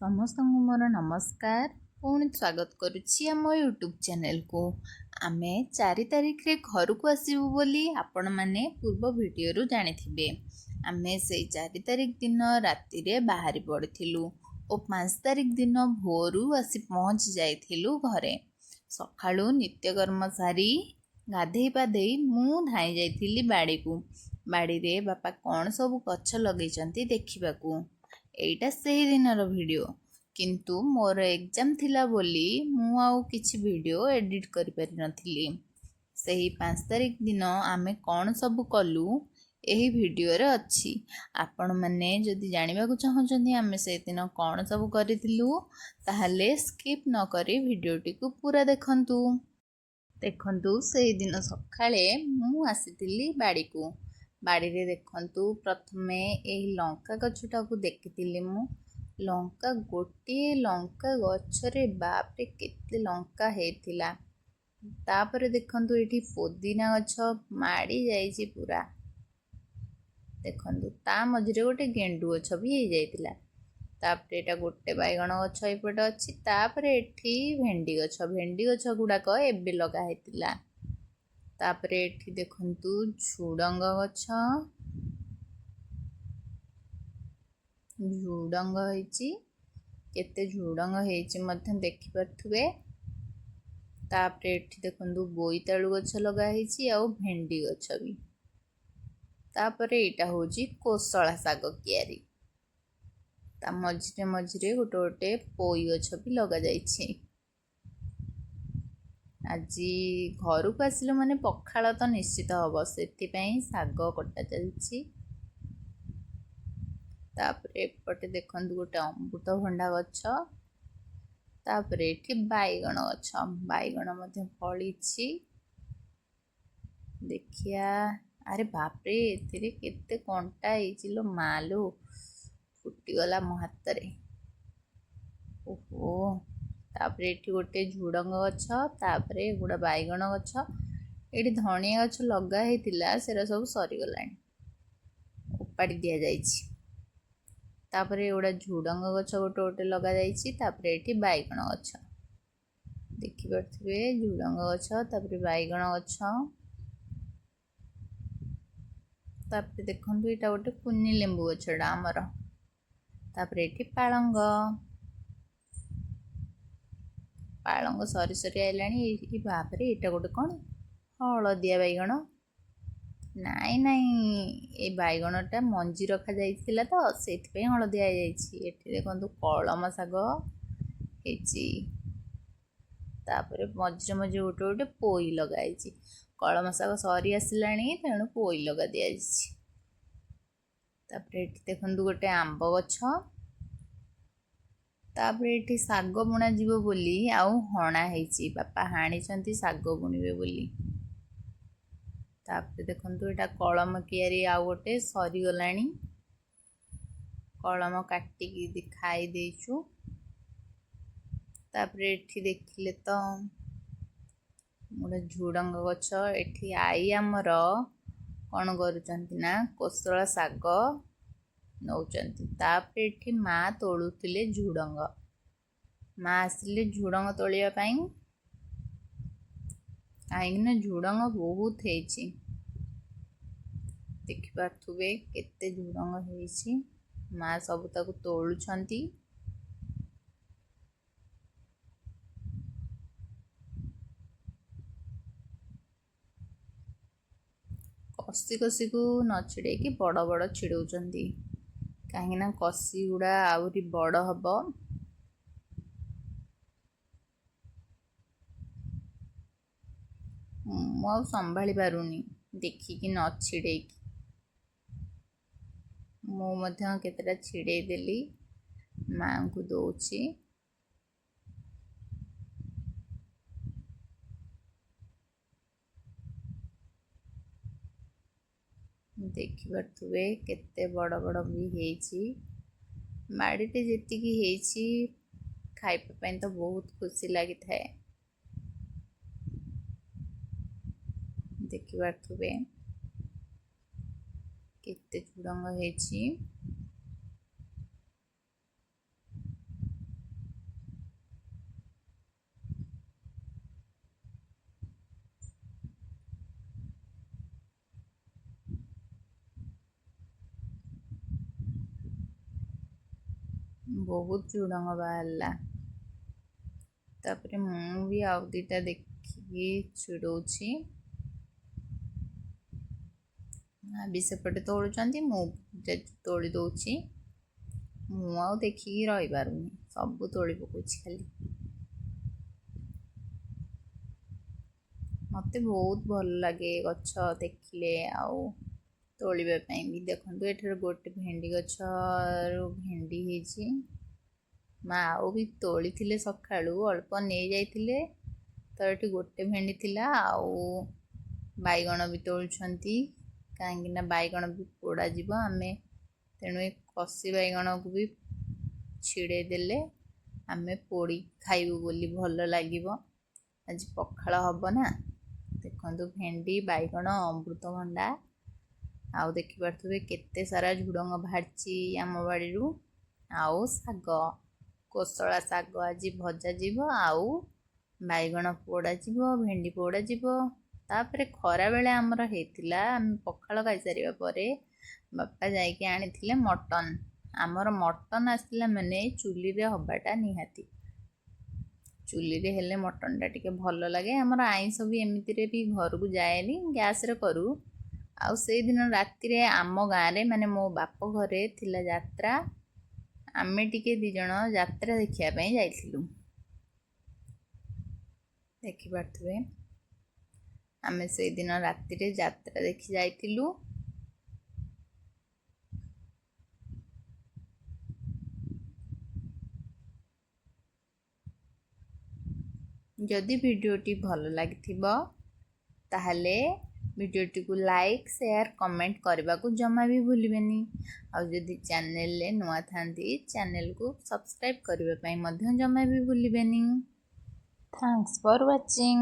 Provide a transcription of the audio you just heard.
ସମସ୍ତଙ୍କୁ ମୋର ନମସ୍କାର। ପୁଣି ସ୍ୱାଗତ କରୁଛି ଆମ ୟୁଟ୍ୟୁବ୍ ଚ୍ୟାନେଲକୁ। ଆମେ 4 ତାରିଖରେ ଘରକୁ ଆସିବୁ ବୋଲି ଆପଣମାନେ ପୂର୍ବ ଭିଡ଼ିଓରୁ ଜାଣିଥିବେ। ଆମେ ସେଇ 4 ତାରିଖ ଦିନ ରାତିରେ ବାହାରି ପଡ଼ିଥିଲୁ ଓ 5 ତାରିଖ ଦିନ ଭୋରୁ ଆସି ପହଞ୍ଚି ଯାଇଥିଲୁ ଘରେ। ସକାଳୁ ନିତ୍ୟକର୍ମ ସାରି ଗାଧେଇ ପାଧେଇ ମୁଁ ଧାଇଁ ଯାଇଥିଲି ବାଡ଼ିକୁ, ବାଡ଼ିରେ ବାପା କ'ଣ ସବୁ ଗଛ ଲଗେଇଛନ୍ତି ଦେଖିବାକୁ। ଏଇଟା ସେହି ଦିନର ଭିଡ଼ିଓ, କିନ୍ତୁ ମୋର ଏକ୍ଜାମ୍ ଥିଲା ବୋଲି ମୁଁ ଆଉ କିଛି ଭିଡ଼ିଓ ଏଡ଼ିଟ୍ କରିପାରିନଥିଲି। ସେହି 5 ତାରିଖ ଦିନ ଆମେ କ'ଣ ସବୁ କଲୁ ଏହି ଭିଡ଼ିଓରେ ଅଛି। ଆପଣମାନେ ଯଦି ଜାଣିବାକୁ ଚାହୁଁଛନ୍ତି ଆମେ ସେଦିନ କ'ଣ ସବୁ କରିଥିଲୁ, ତାହେଲେ ସ୍କିପ୍ ନ କରି ଭିଡ଼ିଓଟିକୁ ପୁରା ଦେଖନ୍ତୁ। ଦେଖନ୍ତୁ, ସେଇଦିନ ସକାଳେ ମୁଁ ଆସିଥିଲି ବାଡ଼ିକୁ। ବାଡ଼ିରେ ଦେଖନ୍ତୁ, ପ୍ରଥମେ ଏହି ଲଙ୍କା ଗଛଟାକୁ ଦେଖିଥିଲି ମୁଁ। ଲଙ୍କା, ଗୋଟିଏ ଲଙ୍କା ଗଛରେ ବାପରେ କେତେ ଲଙ୍କା ହେଇଥିଲା। ତାପରେ ଦେଖନ୍ତୁ, ଏଇଠି ପୋଦିନା ଗଛ ମାଡ଼ି ଯାଇଛି ପୁରା। ଦେଖନ୍ତୁ, ତା ମଝିରେ ଗୋଟେ ଗେଣ୍ଡୁ ଗଛ ବି ହେଇଯାଇଥିଲା। ତାପରେ ଏଇଟା ଗୋଟେ ବାଇଗଣ ଗଛ ଏପଟେ ଅଛି। ତାପରେ ଏଠି ଭେଣ୍ଡି ଗଛ, ଭେଣ୍ଡି ଗଛ ଗୁଡ଼ାକ ଏବେ ଲଗା ହେଇଥିଲା। ତାପରେ ଏଠି ଦେଖନ୍ତୁ ଝୁଡ଼ଙ୍ଗ ଗଛ, ଝୁଡ଼ଙ୍ଗ ହେଇଛି, କେତେ ଝୁଡ଼ଙ୍ଗ ହେଇଛି ମଧ୍ୟ ଦେଖିପାରୁଥିବେ। ତାପରେ ଏଠି ଦେଖନ୍ତୁ ବୋଇତାଳୁ ଗଛ ଲଗା ହେଇଛି ଆଉ ଭେଣ୍ଡି ଗଛ ବି। ତାପରେ ଏଇଟା ହେଉଛି କୋଶଳା ଶାଗ କିଆରି। ତା ମଝିରେ ମଝିରେ ଗୋଟେ ଗୋଟେ ପୋଇ ଗଛ ବି ଲଗାଯାଇଛି। ଆଜି ଘରକୁ ଆସିଲେ ମାନେ ପଖାଳ ତ ନିଶ୍ଚିତ ହେବ, ସେଥିପାଇଁ ଶାଗ କଟା ଚାଲିଛି। ତାପରେ ଏପଟେ ଦେଖନ୍ତୁ ଗୋଟେ ଅମୃତଭଣ୍ଡା ଗଛ। ତାପରେ ଏଠି ବାଇଗଣ ଗଛ, ବାଇଗଣ ମଧ୍ୟ ଫଳିଛି। ଦେଖିଆ, ଆରେ ବାପରେ, ଏଥିରେ କେତେ କଣ୍ଟା ହେଇଛି ଲୋ ମାଲୋ, ଫୁଟିଗଲା ମୋ ହାତରେ। ଓହୋ। ତାପରେ ଏଠି ଗୋଟେ ଝୁଡ଼ଙ୍ଗ ଗଛ, ତାପରେ ଏଗୁଡ଼ା ବାଇଗଣ ଗଛ। ଏଠି ଧନିଆ ଗଛ ଲଗା ହେଇଥିଲା, ସେରା ସବୁ ସରିଗଲାଣି, ଉପାଡ଼ି ଦିଆଯାଇଛି। ତାପରେ ଏଗୁଡ଼ା ଝୁଡ଼ଙ୍ଗ ଗଛ ଗୋଟେ ଗୋଟେ ଲଗାଯାଇଛି। ତାପରେ ଏଠି ବାଇଗଣ ଗଛ ଦେଖିପାରୁଥିବେ, ଝୁଡ଼ଙ୍ଗ ଗଛ, ତାପରେ ବାଇଗଣ ଗଛ। ତାପରେ ଦେଖନ୍ତୁ ଏଇଟା ଗୋଟେ କୁନି ଲେମ୍ବୁ ଗଛଟା ଆମର। ତାପରେ ଏଠି ପାଳଙ୍ଗ, ପାଳଙ୍ଗ ସରି ସରି ଆଇଲାଣି। ଏଇ ବାପରେ, ଏଇଟା ଗୋଟେ କ'ଣ ହଳଦିଆ ବାଇଗଣ? ନାଇଁ ନାଇଁ, ଏ ବାଇଗଣଟା ମଞ୍ଜି ରଖାଯାଇଥିଲା ତ ସେଇଥିପାଇଁ ହଳଦିଆ ହେଇଯାଇଛି। ଏଠି ଦେଖନ୍ତୁ କଳମ ଶାଗ ହେଇଛି। ତାପରେ ମଝିରେ ମଝିରେ ଗୋଟେ ଗୋଟେ ପୋଇ ଲଗା ହେଇଛି। କଳମ ଶାଗ ସରି ଆସିଲାଣି, ତେଣୁ ପୋଇ ଲଗା ଦିଆଯାଇଛି। ତାପରେ ଏଠି ଦେଖନ୍ତୁ ଗୋଟେ ଆମ୍ବ ଗଛ। ତାପରେ ଏଠି ଶାଗ ବୁଣାଯିବ ବୋଲି ଆଉ ହଣା ହେଇଛି, ବାପା ହାଣିଛନ୍ତି ଶାଗ ବୁଣିବେ ବୋଲି। ତାପରେ ଦେଖନ୍ତୁ ଏଇଟା କଳମ କିଆରି ଆଉ ଗୋଟେ ସରିଗଲାଣି, କଳମ କାଟିକି ଖାଇ ଦେଇଛୁ। ତାପରେ ଏଠି ଦେଖିଲେ ତ ଗୋଟେ ଝୁଡ଼ଙ୍ଗ ଗଛ। ଏଠି ଆଈ ଆମର କ'ଣ କରୁଛନ୍ତି ନା କୋଶଳା ଶାଗ ନେଉଛନ୍ତି। ତାପରେ ଏଠି ମା ତୋଳୁଥିଲେ ଝୁଡ଼ଙ୍ଗ। ମା ଆସିଲେ ଝୁଡ଼ଙ୍ଗ ତୋଳିବା ପାଇଁ, କାହିଁକିନା ଝୁଡ଼ଙ୍ଗ ବହୁତ ହେଇଛି। ଦେଖିପାରୁଥିବେ କେତେ ଝୁଡ଼ଙ୍ଗ ହେଇଛି। ମା ସବୁ ତାକୁ ତୋଳୁଛନ୍ତି। କଷି କଷିକୁ ନ ଛିଡ଼େଇକି ବଡ଼ ବଡ଼ ଛିଡ଼ଉଛନ୍ତି, କାହିଁକିନା କଷି ଗୁଡ଼ା ଆହୁରି ବଡ଼ ହେବ। ମୁଁ ଆଉ ସମ୍ଭାଳି ପାରୁନି ଦେଖିକି ନ ଛିଡ଼େଇକି। ମୁଁ ମଧ୍ୟ କେତେଟା ଛିଡ଼େଇ ଦେଲି, ମାଆଙ୍କୁ ଦେଉଛି। ଦେଖିପାରୁଥିବେ କେତେ ବଡ଼ ବଡ଼ ବି ହେଇଛି। ବାଡ଼ିରେ ଯେତିକି ହେଇଛି ଖାଇବା ପାଇଁ ତ ବହୁତ ଖୁସି ଲାଗିଥାଏ। ଦେଖିପାରୁଥିବେ କେତେ ଝୁଡ଼ଙ୍ଗ ହେଇଛି। ବହୁତ ଝୁଡ଼ଙ୍ଗ ବାହାରିଲା। ତାପରେ ମୁଁ ବି ଆଉ ଦୁଇଟା ଦେଖିକି ଛିଡ଼ଉଛି। ମା ବି ସେପଟେ ତୋଳୁଛନ୍ତି, ମୁଁ ତୋଳି ଦେଉଛି। ମୁଁ ଆଉ ଦେଖିକି ରହିପାରୁନି, ସବୁ ତୋଳି ପକାଉଛି ଖାଲି। ମୋତେ ବହୁତ ଭଲ ଲାଗେ ଗଛ ଦେଖିଲେ ଆଉ ତୋଳିବା ପାଇଁ ବି। ଦେଖନ୍ତୁ, ଏଠାରେ ଗୋଟେ ଭେଣ୍ଡି ଗଛରୁ ଭେଣ୍ଡି ହେଇଛି। ମା ଆଉ ବି ତୋଳିଥିଲେ ସକାଳୁ, ଅଳ୍ପ ନେଇଯାଇଥିଲେ, ତ ଏଠି ଗୋଟେ ଭେଣ୍ଡି ଥିଲା। ଆଉ ବାଇଗଣ ବି ତୋଳୁଛନ୍ତି, କାହିଁକିନା ବାଇଗଣ ବି ପୋଡ଼ାଯିବ ଆମେ, ତେଣୁ ଏ କଷି ବାଇଗଣକୁ ବି ଛିଡ଼େଇ ଦେଲେ ଆମେ ପୋଡ଼ି ଖାଇବୁ ବୋଲି ଭଲ ଲାଗିବ। ଆଜି ପଖାଳ ହେବ ନା। ଦେଖନ୍ତୁ, ଭେଣ୍ଡି, ବାଇଗଣ, ଅମୃତଭଣ୍ଡା, ଆଉ ଦେଖିପାରୁଥିବେ କେତେ ସାରା ଝୁଡ଼ଙ୍ଗ ବାହାରିଛି ଆମ ବାଡ଼ିରୁ। ଆଉ ଶାଗ, କୋଶଳା ଶାଗ ଆଜି ଭଜା ଯିବ, ଆଉ ବାଇଗଣ ପୋଡ଼ାଯିବ, ଭେଣ୍ଡି ପୋଡ଼ାଯିବ। ତାପରେ ଖରାବେଳେ ଆମର ହେଇଥିଲା, ଆମେ ପଖାଳ ଖାଇସାରିବା ପରେ ବାପା ଯାଇକି ଆଣିଥିଲେ ମଟନ୍। ଆମର ମଟନ୍ ଆସିଲା ମାନେ ଚୁଲିରେ ହେବାଟା ନିହାତି। ଚୁଲିରେ ହେଲେ ମଟନ୍ଟା ଟିକେ ଭଲ ଲାଗେ। ଆମର ଆଇଁଷ ବି ଏମିତିରେ ବି ଘରକୁ ଯାଏନି, ଗ୍ୟାସ୍ରେ କରୁ। ଆଉ ସେଇଦିନ ରାତିରେ ଆମ ଗାଁରେ, ମାନେ ମୋ ବାପ ଘରେ ଥିଲା ଯାତ୍ରା। ଆମେ ଟିକେ ଦୁଇ ଜଣ ଯାତ୍ରା ଦେଖିବା ପାଇଁ ଯାଇଥିଲୁ। ଦେଖିପାରୁଥିବେ, ଆମେ ସେଇଦିନ ରାତିରେ ଯାତ୍ରା ଦେଖି ଯାଇଥିଲୁ। ଯଦି ଭିଡ଼ିଓଟି ଭଲ ଲାଗିଥିବ, ତାହେଲେ ଭିଡ଼ିଓଟିକୁ ଲାଇକ୍, ସେୟାର, କମେଣ୍ଟ କରିବାକୁ ଜମା ବି ଭୁଲିବେନି। ଆଉ ଯଦି ଚ୍ୟାନେଲରେ ନୂଆ ଥାନ୍ତି, ଚ୍ୟାନେଲକୁ ସବସ୍କ୍ରାଇବ୍ କରିବା ପାଇଁ ମଧ୍ୟ ଜମା ବି ଭୁଲିବେନି। Thanks for watching.